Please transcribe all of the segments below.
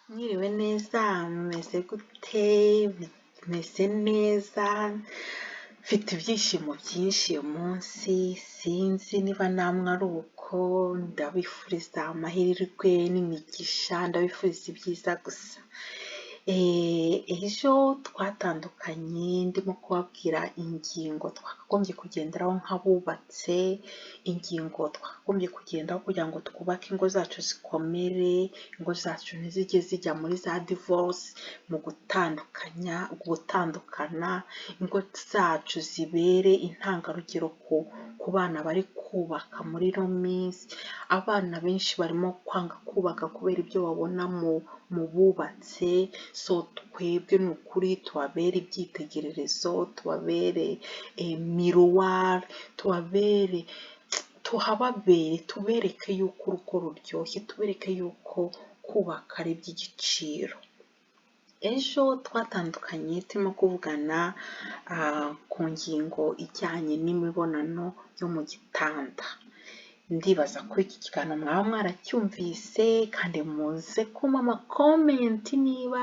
Mwiriwe neza, mumeze gute? Meze neza, mfite ibyishimo byinshi uyu munsi, sinzi niba namwe ari uko, ndabifuriza amahirwe n'imigisha, ndabifuriza ibyiza gusa. Ejo twatandukanye ndimo kubabwira ingingo twakagombye kugenderaho nk'abubatse, ingingo twakagombye kugenderaho kugira ngo twubake ingo zacu zikomere, ingo zacu ntizijye zijya muri za divorce, mu gutandukanya, gutandukana, ingo zacu zibere intangarugero ku bana bari kubaka muri ino minsi. Abana benshi barimo kwanga kubaka kubera ibyo babona mu bubatse, so twebwe ni ukuri tubabere ibyitegererezo, tubabere miroir, tubabere, tuhababere, tubereke yuko urugo ruryoshye, tubereke yuko kubaka ari iby'igiciro. Ejo twatandukanye turimo kuvugana ku ngingo ijyanye n'imibonano yo mu gitanda. Ndibaza ko iki kiganiro mwaba mwaracyumvise, kandi muze kumpa amacomment niba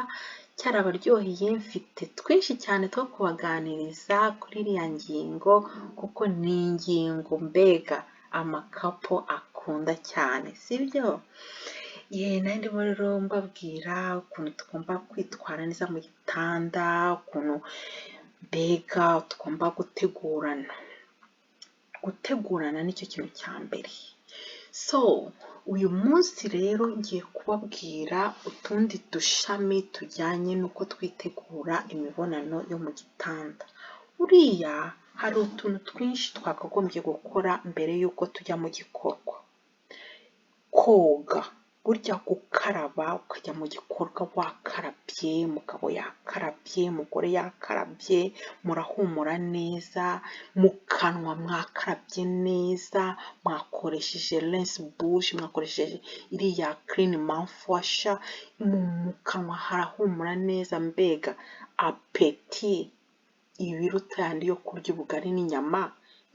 cyarabaryoheye. Mfite twinshi cyane two kubaganiriza kuri iriya ngingo, kuko ni ingingo mbega amacouple akunda cyane, sibyo? Ye, nari ndimo rero mbabwira ukuntu tugomba kwitwara neza mu gitanda, ukuntu mbega tugomba gutegurana. Gutegurana nicyo kintu cya mbere. So uyu munsi rero ngiye kubabwira utundi dushami tujyanye n'uko twitegura imibonano yo mu gitanda. Buriya hari utuntu twinshi twakagombye gukora mbere y'uko tujya mu gikorwa. Koga, burya gukaraba ukajya mu gikorwa wakarabye, umugabo yakarabye, umugore yakarabye, murahumura neza, mu kanwa mwakarabye neza, mwakoresheje rinse bouche, mwakoresheje iriya clean mouthwash, mu kanwa harahumura neza, mbega appétit ibiruta yandi yo kurya ubugari n'inyama,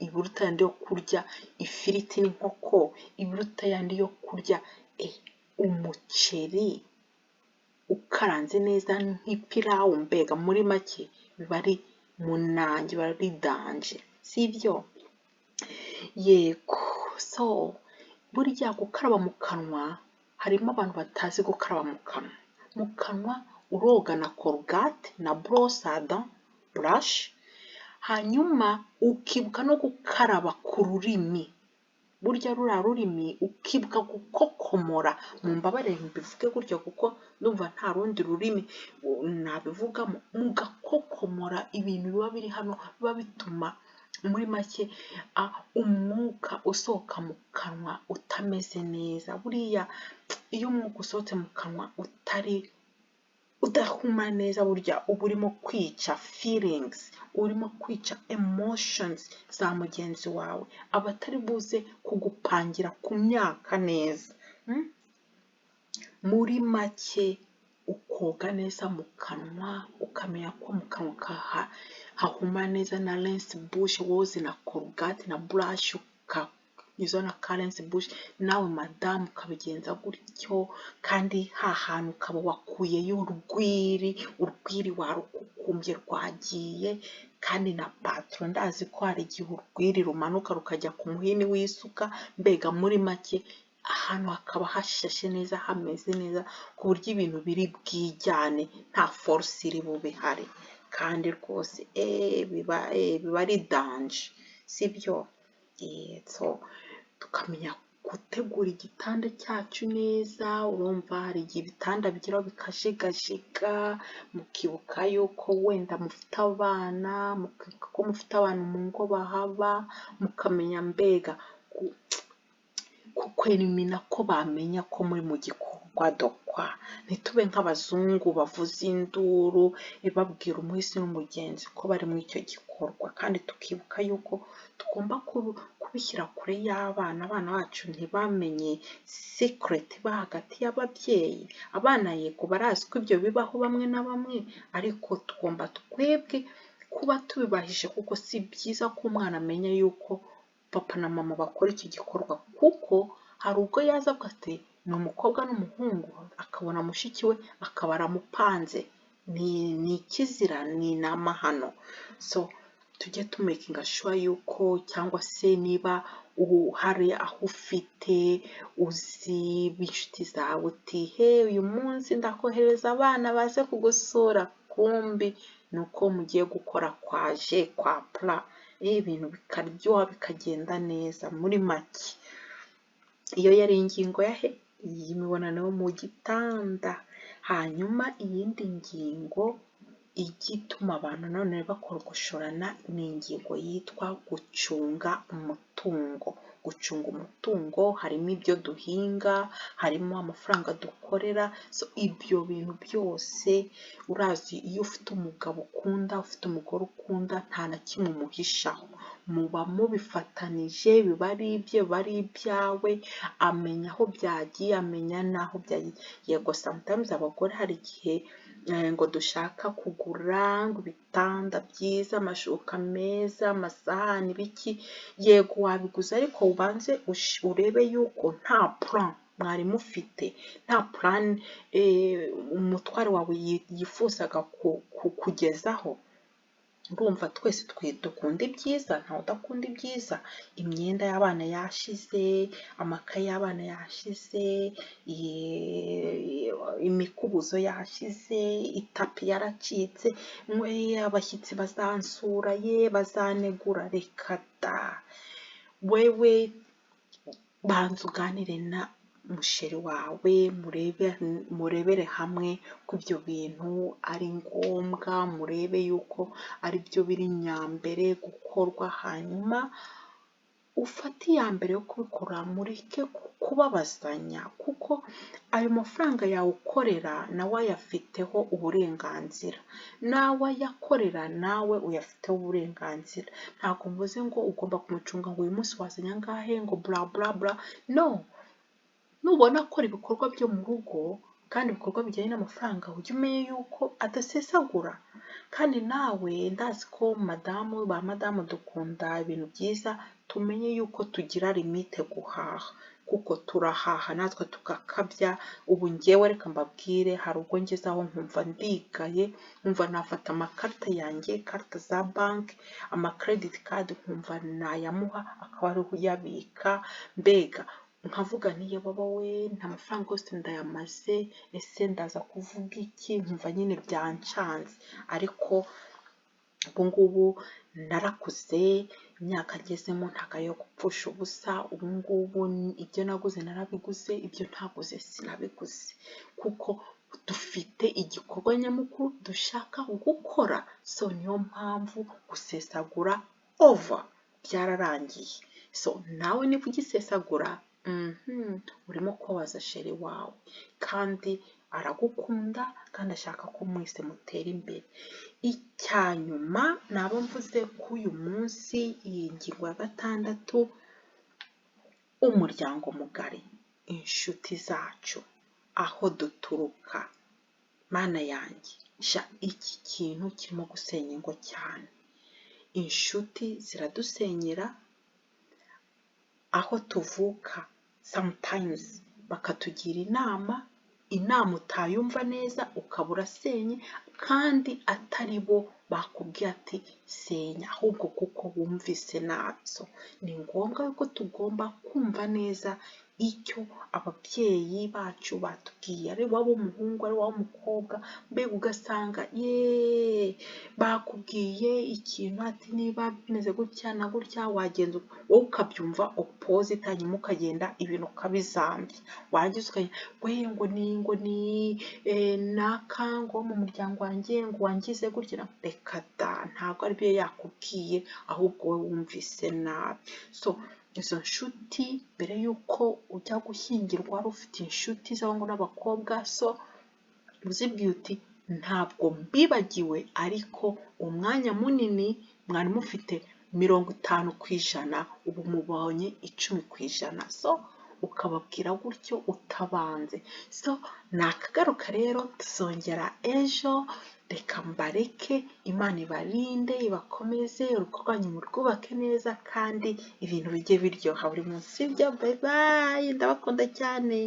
ibiruta yandi yo kurya ifiriti n'inkoko, ibiruta yandi yo kurya umuceri ukaranze neza nk'ipirawu, mbega muri make biba ari munange, biba ari danger, sibyo? Yego, so burya gukaraba mu kanwa, harimo abantu batazi gukaraba mu kanwa. Mu kanwa uroga na Colgate na brosse à dents, brush, hanyuma ukibuka no gukaraba ku rurimi. Burya ruriya rurimi ukibuka gukokomora, mumbabarire mbivuge gutyo kuko ndumva nta rundi rurimi nabivugamo, mugakokomora ibintu biba biri hano, biba bituma muri make umwuka usohoka mu kanwa utameze neza. Buriya iyo umwuka usohotse mu kanwa utari udahumura neza, burya uba urimo kwica feelings, urimo kwica emotions za mugenzi wawe, aba atari buze kugupangira ku myaka neza. Muri make ukoga neza mu kanwa, ukamenya ko mu kanwa hahumura neza na rinse bouche, woze na Colgate na brush, ukanyuzaho na ka rinse bouche, nawe madamu ukabigenza gutyo, kandi ha hantu ukaba wakuyeyo urwiri, urwiri warukukumbye rwagiye, kandi na patron ndazi ko hari igihe urwiri rumanuka rukajya ku muhini w'isuka, mbega muri make ahantu hakaba hashashe neza, hameze neza, ku buryo ibintu biri bwijyane nta force iri bube ihari, kandi rwose biba ari danger, sibyo? So tukamenya gutegura igitanda cyacu neza. Urumva hari igihe ibitanda bigeraho bikajegajega, mukibuka yuko wenda mufite abana, mukibuka ko mufite abantu mu ngo bahaba, mukamenya mbega kwerimina ko bamenya ko muri mu gikorwa dokwa. Ntitube nk'abazungu bavuza induru babwira umuhisi n'umugenzi ko bari muri icyo gikorwa, kandi tukibuka yuko tugomba kubishyira kure y'abana, abana bacu ntibamenye secret iba hagati y'ababyeyi. Abana yego barazi ko ibyo bibaho bamwe na bamwe, ariko tugomba twebwe kuba tubibahishe, kuko si byiza ko umwana amenya yuko papa na mama bakora iki gikorwa, kuko hari ubwo yaza avuga ati: Ni umukobwa n'umuhungu, akabona mushiki we akaba aramupanze. Ni ikizira, ni n'amahano. So tujye tumakinga sure yuko, cyangwa se niba hari aho ufite uzi b'inshuti zawe, uti: "He, uyu munsi ndakohereza abana baze kugusura," kumbi ni uko mugiye gukora kwaje kwa pura, ibintu bikaryoha, bikagenda neza. Muri make, iyo yari ingingo ya he y'imibonano yo mu gitanda. Hanyuma iyindi ngingo ijya ituma abantu none bakorogoshorana ni ingingo yitwa gucunga umutungo. Gucunga umutungo harimo ibyo duhinga, harimo amafaranga dukorera. So ibyo bintu byose, urazi, iyo ufite umugabo ukunda, ufite umugore ukunda, nta na kimwe umuhishaho, muba mubifatanije, biba ari ibye, biba ari ibyawe, amenya aho byagiye, amenya n'aho byagiye. Yego, sometimes abagore hari igihe ngo dushaka kugura ngo ibitanda byiza, amashuka meza, amasahani, ibiki. Yego, wabiguze, ariko ubanze urebe yuko nta plan mwari mufite, nta plan umutware wawe yifuzaga kukugezaho. Urumva twese dukunda ibyiza, ntawe udakunda ibyiza. Imyenda y'abana yashize, amakaye y'abana yashize, imikubuzo yashize, itapi yaracitse, abashyitsi bazansura, ye bazanegura. Reka da! Wewe banza uganire na musheri wawe, murebere hamwe ko ibyo bintu ari ngombwa, murebe yuko ari byo biri nyambere gukorwa, hanyuma ufate iya mbere yo kubikora, mureke kubabazanya, kuko ayo mafaranga yawe ukorera nawe ayafiteho uburenganzira, nawe ayakorera nawe uyafiteho uburenganzira. Ntabwo mvuze ngo ugomba kumucunga ngo uyu munsi wazanye angahe, ngo bla bla bla, no. Nubona akora ibikorwa byo mu rugo kandi ibikorwa bijyanye n'amafaranga, ujye umenya yuko adasesagura. Kandi nawe ndazi ko madamu, ba madamu dukunda ibintu byiza, tumenye yuko tugira limite guhaha, kuko turahaha natwe tugakabya. Ubu ngewe reka mbabwire, hari ubwo ngeze aho nkumva ndigaye, nkumva nafata amakarita yanjye, karita za banki, ama credit card, nkumva nayamuha akaba ariho uyabika. Mbega nkavuga nti: "Yababa we, nta mafaranga yose ndayamaze, ese ndaza kuvuga iki?" Nkumva nyine byancanze. Ariko ubu ngubu narakuze, imyaka ngezemo ntabwo ari iyo gupfusha ubusa. Ubu ngubu ibyo naguze narabiguze, ibyo ntaguze sinabiguze, kuko dufite igikorwa nyamukuru dushaka gukora. So niyo mpamvu gusesagura over, byararangiye. So nawe niba ugisesagura, urimo kubabaza chéri wawe, kandi aragukunda, kandi ashaka ko mwese mutera imbere. Icya nyuma naba mvuze k'uyu munsi, iyi ngingo ya gatandatu, umuryango mugari, inshuti zacu, aho duturuka. Mana yanjye sha, iki kintu kirimo gusenya ingo cyane. Inshuti ziradusenyera, aho tuvuka sometimes bakatugira inama, inama utayumva neza ukaba urasenye, kandi atari bo bakubwiye ati senya, ahubwo kuko wumvise nabi. So ni ngombwa yuko tugomba kumva neza icyo ababyeyi bacu batubwiye, ari waba umuhungu, ari waba umukobwa. Mbega ugasanga yeee, bakubwiye ikintu ati niba bimeze gutya na gutya wagenza, wowe ukabyumva opposite, hanyuma ukagenda ibintu ukabizambya, warangiza ukagenda we ngo ni naka, ngo mu muryango wanjye ngo wangize gutya. Reka da, ntabwo aribyo yakubwiye, ahubwo wowe wumvise nabi. So izo nshuti, mbere y'uko ujya gushyingirwa wari ufite inshuti z'abahungu n'abakobwa, so uzibwiye uti: "Ntabwo mbibagiwe, ariko umwanya munini mwari mufite 50%, ubu mubonye 10%." So ukababwira gutyo utabanze. So nakagaruka rero, tuzongera ejo. Reka mbareke, Imana ibarinde, ibakomeze, urugo rwanyu murwubake neza, kandi ibintu bijye biryoha buri munsi. Sibyo? Bye bye, ndabakunda cyane.